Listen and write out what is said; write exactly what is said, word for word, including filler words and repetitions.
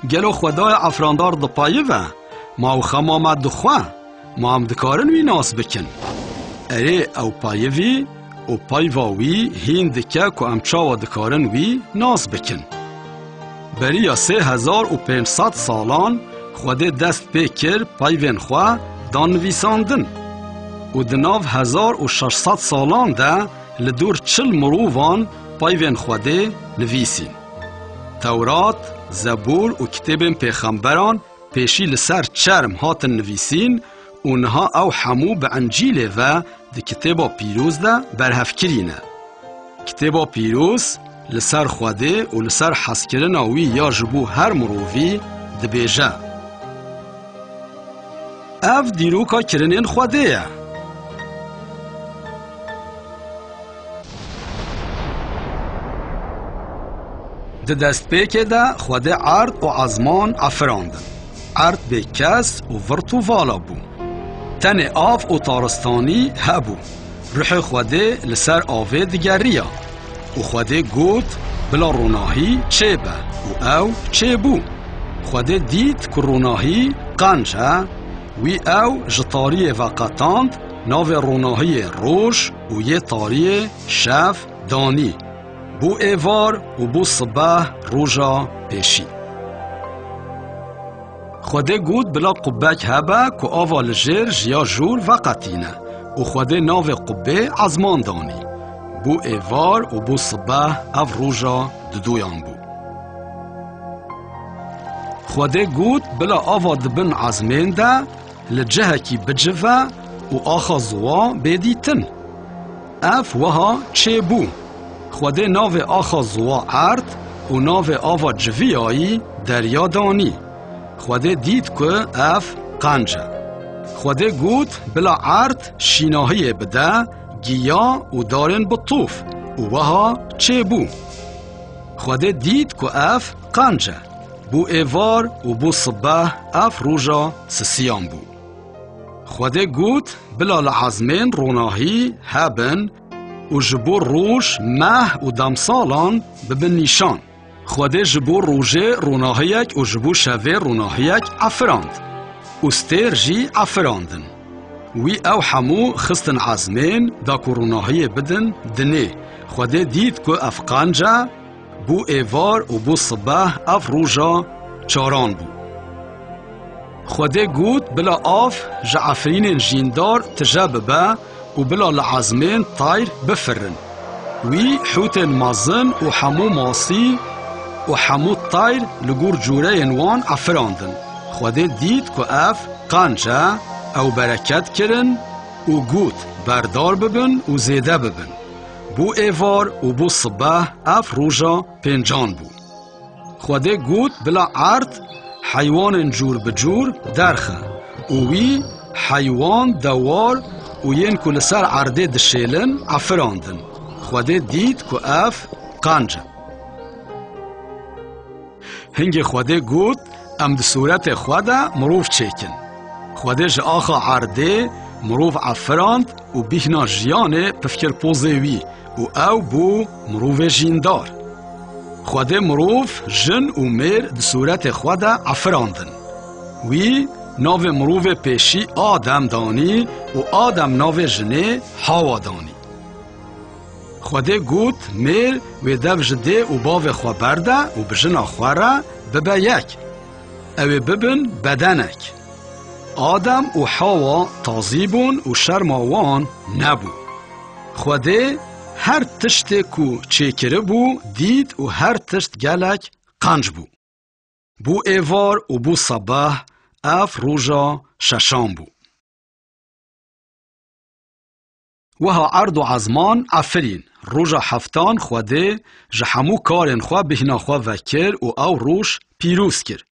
Gelo Xwedayê efirandar dipayive? Ma ew xema me dixwe? Ma em dikarin wî nas bikin? Erê, ew payivî û payva wî hîn dike ku em çawa dikarin wî nas bikin. Beriya sê hezar û pênc sed salan Xwedê dest pê kir payvên xwe dan nivîsandin û di nav hezar û şeş sed salan de li dûr çil mirovan payvên Xwedê nivîsîn. Tewrat, Zebûr û kitêbên pêxemberan pêşî li ser çerm hatin nivîsîn û niha ew hemû bi Encîlê ve di Kitêba Pîroz de berhevkirî ne. Kitêba Pîroz li ser Xwedê û li ser hezkirina wî ya ji bo her mirovî dibêje. Ev dîroka kirinên Xwedê ye. Di destpêkê de Xwedê erd û ezman efirandin. Erd bê kes û virt û vala bû. Tenê av û taristanî hebû. Ruhê Xwedê li ser avê digeriya. Û Xwedê got, "Bila ronahî çêbe." Û ew çêbû. Xwedê dît ku ronahî qenc e, wî ew ji tariyê veqetand, navê ronahiyê roj û yê tariyê şev danî. Bû êvar û bû sibeh roja pêşî. Xwedê got, "Bila qubbek hebe ku ava li jêr ji ya jor veqetîne." Û Xwedê navê qubbê ezman danî. Bû êvar û bû sibeh, ev roja diduyan bû. Xwedê got, "Bila ava di bin ezmên de li cihekî bicive û axa ziwa bê dîtin." Ev wiha çêbû. Xwedê navê axa ziwa erd û navê ava civiyayî derya danî. Xwedê dît ku ev qenc e. Xwedê got, "Bila erd şînahiyê bide, giya û darên bi tof." Û wiha çêbû. Xwedê dît ku ev qenc e. Bû êvar û bû sibeh, ev roja sisiyan bû. Xwedê got, "Bila li ezmên ronahî hebin û ji bo roj, meh û demsalan bibin nîşan." Xwedê ji bo rojê ronahiyek û ji bo şevê ronahiyek efirand û stêr jî efirandin. Wî ew hemû xistin ezmên da ku ronahiyê bidin dinê. Xwedê dît ku ev qenc e, bû êvar û bû sibeh, ev roja çaran bû. Xwedê got, "Bila av ji efrînên jîndar tije bibe û bila li ezmên tayr bifirin." Wî hûtên mezin û hemû masî û hemû tayr li gor cûreyên wan efirandin. Xwedê dît ku ev qenc e, ew bereket kirin û got, "Berdar bibin û zêde bibin." Bû êvar û bû sibeh, ev roja pêncan bû. Xwedê got, "Bila erd heywanên cûr bi cûr derxe." Û wî heywan, dewar û yên ku li ser erdê dişêlin efirandin. Xwedê dît ku ev qenc e. Hingê Xwedê got, "Em di sûretê xwe de mirov çêkin." Xwedê ji axa erdê mirov efirand û bîhna jiyanê pif kir pozê wî û ew bû mirovê jîndar. Xwedê mirov, jin û mêr di sûretê xwe de efirandin. Wî navê mirovê pêşî Adem danî û Adem navê jinê Hawa danî. Xwedê got, "Mêr wê dev ji dê û bavê xwe berde û bi jina xwe re bibe yek. Ew ê bibin bedenek." Adem û Hawa tazî bûn û şerma wan nebû. Xwedê her tiştê ku çêkiribû dît û her tişt gelek qenc bû. Bû êvar û bû sebeh, ev roja şeşan bû. Wiha erd û ezman efirîn. Roja heftan Xwedê ji hemû karên xwe bîhna xwe vekir û ew roj pîroz kir.